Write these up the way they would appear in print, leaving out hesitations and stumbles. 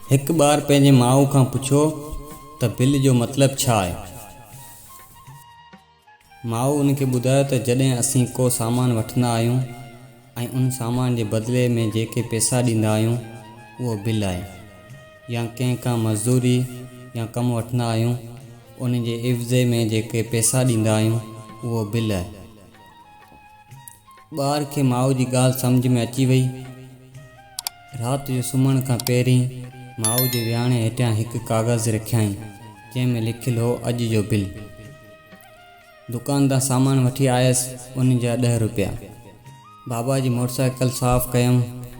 هڪ ٻار پنهنجي ماء کان پڇيو ته بل جو مطلب ڇا آهي؟ ماء ان کي ٻڌايو ته جڏهن اسين ڪو سامان وٺندا آهيون ۽ ان سامان جي بدلي ۾ جيڪي پئسا ڏيندا آهيون اهو بل آهي يا ڪنهن کان مزدوري يا ڪم وٺندا آهيون ان جي عيوضي ۾ جيڪي پئسا ڏيندا آهيون اهو بل آهي. ٻار کي ماء جي ڳالهه سمجهه ۾ اچي وئي. رات جو سمهڻ کان پهرين ماء جي ويهاڻي هيٺيان هڪ ڪاغذ رکيائين، جنهن ۾ لکيل هو اڄ جو بل. دڪان تان سامان وٺي آيس، ان جا ڏهه روپيا. بابا جي موٽرسائيڪل صاف ڪيم،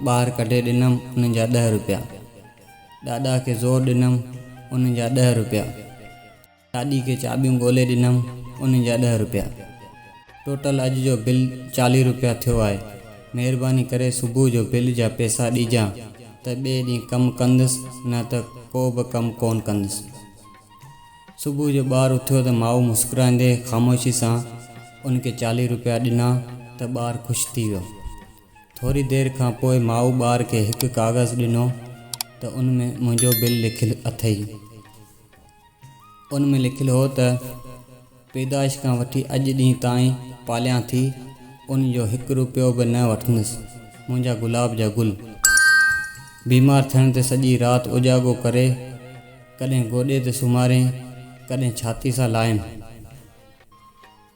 ٻاهر ڪڍي ڏنم، ان جا ڏهه روپيا. ڏاڏا کي زور ڏنم، ان جا ڏهه روپيا. ڏاڏي کي چاٻيون ڳولي ڏنم، انهن جا ڏهه روپيا. ٽوٽل اڄ جو بل چاليهه روپيا ٿيو آهي. مهرباني ڪري صبح جو بل جا پئسا ڏجان ته ٻئي ڏينهن ڪم ڪندس نه ته ڪو به ڪم ڪونه ڪندس. صبح جو ٻار اٿيو ته ماء مسڪرائيندي خاموشي سان ان کي چاليهه روپيا ڏنا ته ٻار خوش ٿي ويو. ٿوري دير کان پوء ماء ٻار کي هڪ ڪاغذ ڏنو ته ان ۾ منهنجو بل لکيل اٿئي. ان ۾ لکيل هو ته، پيدائش کان وٺي اڄ ڏينهن تائين پاليان ٿي، ان جو هڪ روپيو به نه وٺندس، منهنجا گلاب جا گل. بيمار ٿيڻ تي سڄي رات اوجاڳو ڪري، ڪڏهن گوڏي تي سمهارين، ڪڏهن ڇاتي سان لاهين.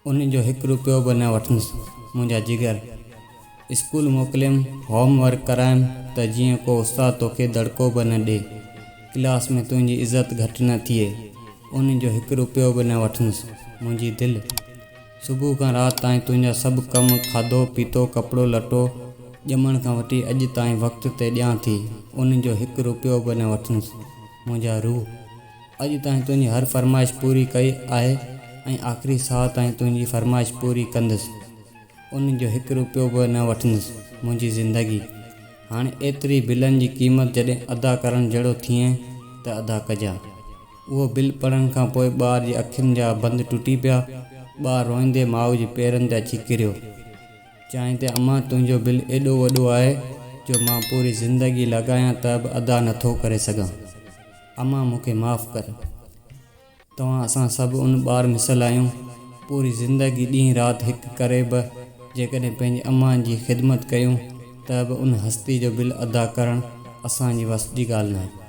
ان جو هڪ روپيو به نه وٺندس، منهنجا جگر. اسڪول موڪليم، هوم ورڪ ڪرايم ته جيئن ڪو استاد توکي دڙڪو به نه ڏي، ڪلاس ۾ تنهنجي عزت گهٽ نه ٿئي. ان جو هڪ روپيو به نه وٺندس، منهنجي دل. صبح کان رات تائين تنهنجا سڀ ڪم، کاڌو پيتو، ڪپڙو لٽو، ڄمڻ کان وٺي اڄ تائين وقت تي ڏيان ٿي، ان جو هڪ روپيو به نه وٺندس، منهنجا روح. اڄ تائين تنهنجي هر فرمائش پوري ڪئي آهي ۽ آخري ساهه تائين تنهنجي فرمائش پوري ڪندس. ان جو هڪ روپيو به نه وٺندس. منهنجي زندگي. هاڻي ايتري بلن جي قيمت جڏهن ادا ڪرڻ جهڙو ٿئين ته ادا ڪجان. اهو بل پڙهڻ کان پوء ٻار جي اکين جا بند ٽٽي پيا. ٻار روئيندي ماء جي پيرن تي اچي ڪريو. چيائين ته امان تنهنجو بل ايڏو وڏو آهي جو مان پوري زندگي لڳايان ته به ادا نٿو ڪري سگهان. امان مون کي معاف ڪر. توهان اسان سڀ ان ٻار مثل آهيون. پوري زندگي ڏينهن رات هڪ ڪري به جيڪڏهن پنهنجي امان جي خدمت ڪيون ته به ان هستي جو بل ادا ڪرڻ اسان جي وس جي ڳالهه ناهي.